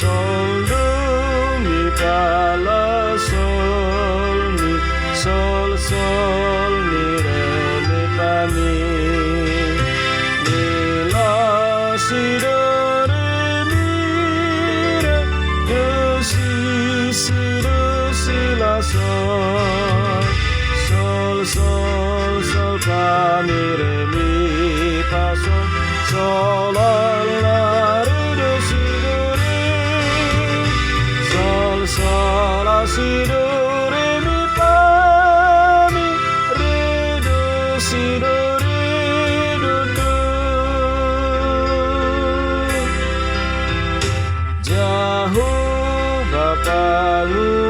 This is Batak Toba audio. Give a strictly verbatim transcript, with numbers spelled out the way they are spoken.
Sol, do, mi, fa, la, sol, mi, sol, sol, mi, re, mi, fa, mi. Mi, la, si, do, re, mi, re, do, si, si, do, si, la, sol. Sol, sol, sol, fa, mi, re, mi, fa, sol. Sol, la, la, re, do, si, do, re. Sol, sol, la, si, do, re, mi, fa, mi, re, do, si, do, re, do, do. Jahowa pangu